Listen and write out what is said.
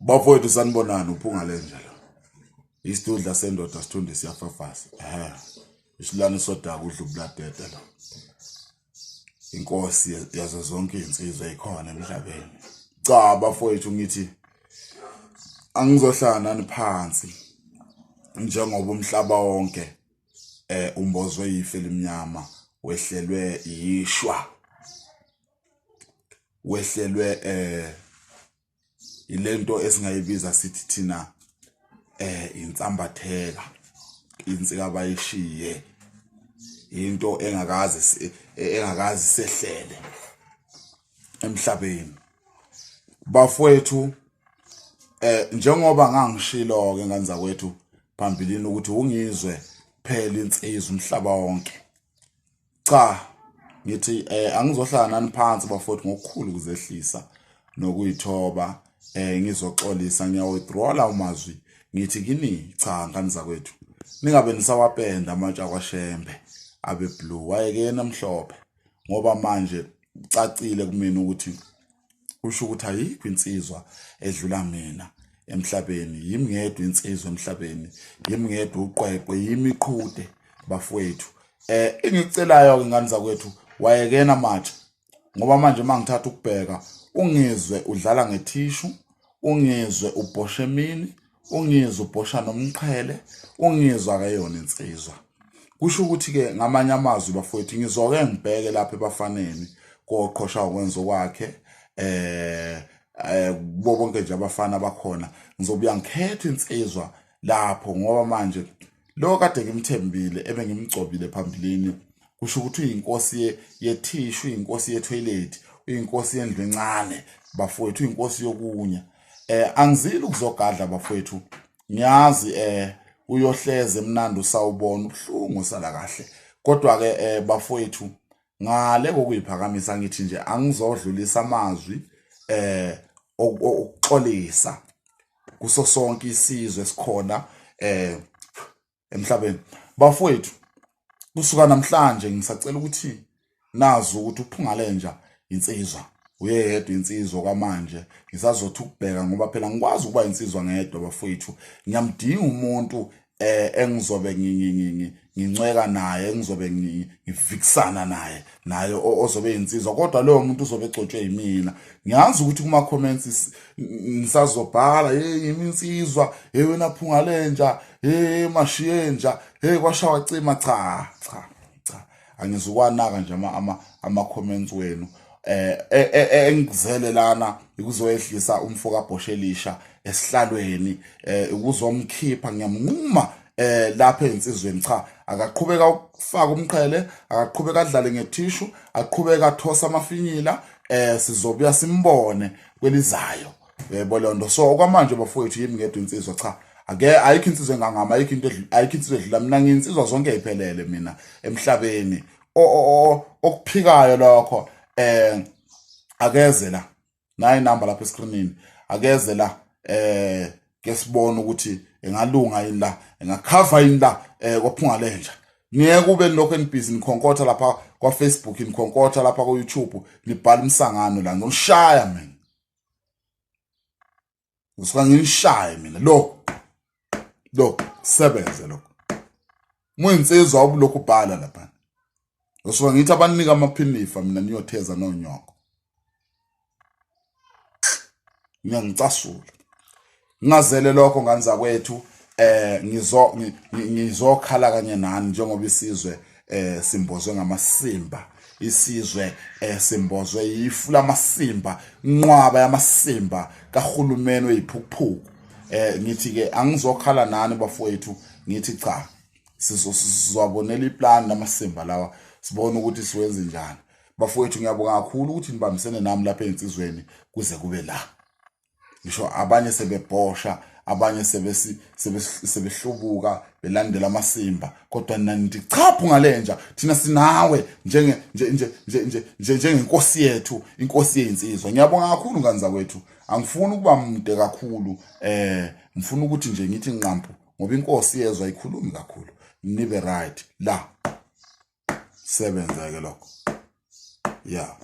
Bafowethu sanibonani uphunga lenja lo. Isidudla sendoda sithunde siyafafaza. Ehhe. Isilwane sodaka udla ubuladede lo. Inkosi yazo zonke izinsizwa ezikhona emhlabeni. Cha bafowethu ngithi angizohlala nani phansi njengoba umhlaba wonke umbozwe yife elimnyama wehlelwe yishwa wehlelwe ilento esingayibiza sithi thina insambatheka insika bayishiye into engakaze engakaze sehlele emhlabeni bafowethu. Njengoba ngangishilo ke ngane zakwethu phambilini ukuthi ungizwe phela insizwa umhlaba wonke. Cha, ngithi angizohlala nani phansi bafowethu ngokukhulu ukuzehlisa nokuyithoba, ngizoxolisa, ngiyawithdrawala umazwi. Ngithi kini cha, ngane zakwethu, ningabe nisawapenda amatshe akwaShembe abe blue, wayekena amhlophe, ngoba manje kucacile kumina ukuthi kusho ukuthi ayikho insizwa edlula mina emhlabeni. Yimi ngedwa insizwa emhlabeni, yimi ngedwa uqweqwe, yimi iqhude bafowethu. Engikucelayo ke ngane zakwethu, wayekena amatshe, ngoba manje mangithatha ukubheka ungizwe udlala ngethishu, ungizwe ubhosha emini, ungizwe ubhosha nomqhele, ungizwa akayona insizwa. Kusho ukuthi ke ngamanye amazwi bafowethu, ngizoke ngibheke lapha ebafaneni koqhosha ukwenza kwakhe, kubo bonke nje abafana bakhona, ngizobuya ngikhethe insizwa lapho, ngoba manje lo kade ngimthembile ebengimgcobile phambilini kusho ukuthi uyinkosi yethishu, uyinkosi yetoilet, uyinkosi yendlu encane bafowethu, uyinkosi yokunya. Angizili ukuzogadla bafowethu, ngiyazi uyohleze emnandi usawubona ubuhlungu usala kahle, kodwa ke bafowethu ngale kokuyiphakamisa ngithi nje angizodlulisa amazwi okuxolisa kuso sonke isizwe esikhona emhlabeni. Bafowethu, kusuka namhlanje ngisacela ukuthi nazi ukuthi uphunga lenja insizwa, uyeyedwa insizwa kwamanje. Ngisazothi ukubheka ngoba phela ngikwazi ukuba insizwa ngedwa bafowethu, ngiyamdinga umuntu engizobe ngincweka naye, engizobe ngivikisana naye, naye ozobe insizwa, kodwa loyo muntu uzobe egcotshwe yimina. Ngiyazi ukuthi kuma comments ngisazobhala, hey yimi insizwa, hey wena phunga lenja, hey mashiyenja, hey kwashawa cima. Cha cha cha, angizukwanaka nje ama comments wenu. Engizele lana ukuzoyehlisa umfo kaBhoshelisha esihlalweni, ukuzomkhipha, ngiyamnquma lapha ensizweni. Cha, akaqhubeka ukufaka umqhele, akaqhubeka adlale ngethishu, aqhubeka athosa amafinyila, sizobuya simbone kwelizayo, yebo leyo nto. So okwamanje bafowethu, yimi ngedwa insizwa. Cha, ake ayikho insizwa engangami, ayikho into, ayikho insizwa edlula mina, ngiyinsizwa zonke iphelele mina emhlabeni. Okuphikayo lokho akeze la, nayi inamba lapha escreenini, akeze la ke sibone ukuthi engalunga yini la, engakhava yini la kwaphunga lenja. Ngeke kube lokho enibhizi nikhonkotha lapha kwa Facebook, nikhonkotha lapha ku YouTube, nibhala umsangano la, ngishaya mina, ngisuka nginishaye mina. Lo lo sebenze lokho muyinsizwa, ubulokhu ubhala lapha, ngisuka ngithi abanika amaphinifa mina, niyotheza nonyoko, ngiyangicasula. Ngingazele lokho ngane zakwethu, ngizokhala kanye nani njengoba isizwe simbozwe ngamasimba, isizwe simbozwe ifu lamasimba, inqwaba yamasimba kahulumeni weyiphukuphuku. Ngithi ke angizokhala nani bafowethu, ngithi cha, sizobonela iplan namasimba lawa, sibone ukuthi siwenze njani. Bafowethu, ngiyabonga kakhulu ukuthi nibambisene nami lapha ensizweni kuze kube la. Ngisho abanye sebebhosha, abanye sebehlubuka belandela amasimba, kodwa nina nithi cha phunga lenja, thina sinawe njenge nje nje nje nje njengenkosi yethu, inkosi yezinsizwa. Ngiyabonga kakhulu ngane zakwethu, angifuni ukuba mude kakhulu, ngifuna ukuthi nje ngithi nqampu, ngoba inkosi yezwa ikhulumi kakhulu. Nibe right la, sebenza ke lokho, yeah.